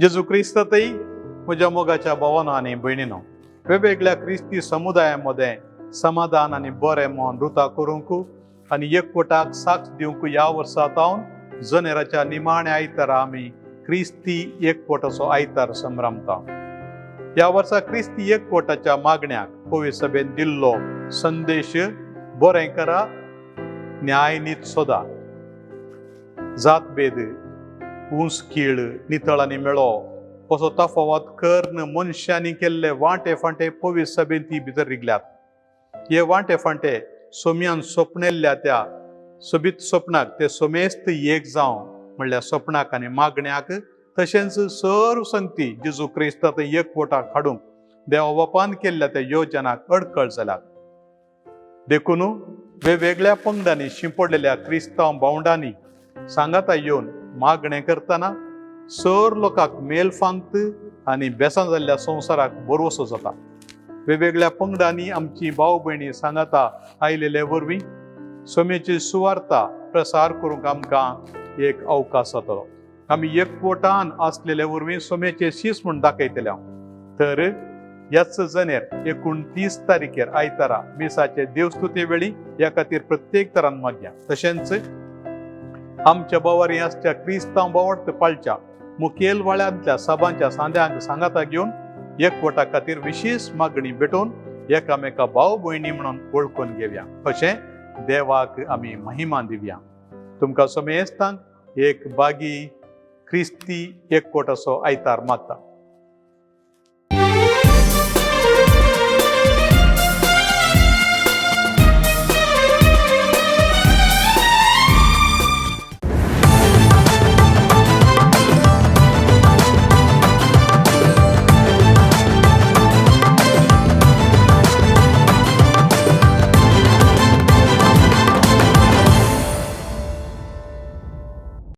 जेजू क्रिस्तातय म्हज्या मोगाच्या भावानो आनी भयणीनो, वेगवेगळ्या क्रिस्ती समुदाया मदें समाधान आनी बरें मन रुता करूंक आनी एकवटाक साक्ष दिवंक ह्या वर्सा तावन जनेराच्या निमाण्या आयतारा आमी क्रिस्ती एकवटाचो आयतार संभ्रमता. ह्या वर्सा क्रिस्ती एकवटाच्या मागण्याक पवित्र सभेन दिल्लो संदेश, बरें करा, न्यायनीत सोदा. जातभेद, ऊंच कीळ, नितळ आनी मेळो असो तफावत करून मनशांनी केल्ले वांटे फांटे पवित्र सभेन ती भितर रिगल्यात. हे वांटे फांटे सोम्यान सोपणेल्ल्या त्या सोबीत स्वप्नाक, ते सोमेस्त एक जावं म्हणल्यार स्वप्नाक आनी मागण्याक, तशेंच सर्व संगती जेजू क्रिस्तांत एकवटाक हाडूंक देवा बापान केल्ल्या त्या योजनाक अडकळ जाल्यात. देखून वेगवेगळ्या पंगडांनी शिंपडलेल्या क्रिस्तांव भावंडांनी सांगाता येवन मागणें करतना सर लोकांक मेल फांगत आनी बेसां जाल्ल्या संवसाराक भरवसो जाता. वेगवेगळ्या पंगडांनी आमची भाव भयणी सांगाता आयलेले वरवीं सोम्याची सुवार्ता प्रसार करूंक आमकां एक अवकाश जातलो. आमी एकवटान आसलेले वरवीं सोम्याचे शीस म्हूण दाखयतले हांव. तर ह्याच जनेर 29 तारखेर आयतारा मिसाचे देवस्तुते वेळी ह्या खातीर प्रत्येक तरान मागया. तशेंच आमच्या बावारी आसच्या क्रिस्तांव बावडत पाळच्या मुखेल वाळ्यांतल्या सभांच्या सांद्यांक सांगाता घेवन एकवटा खातीर विशेश मागणी भेटोवन एकामेका भाव भयणी म्हणून वळखून घेवया. अशें देवाक आमी महिमा दिवया. तुमकां समेस्तांक एक बागी क्रिस्ती एकवटाचो आयतार मागता.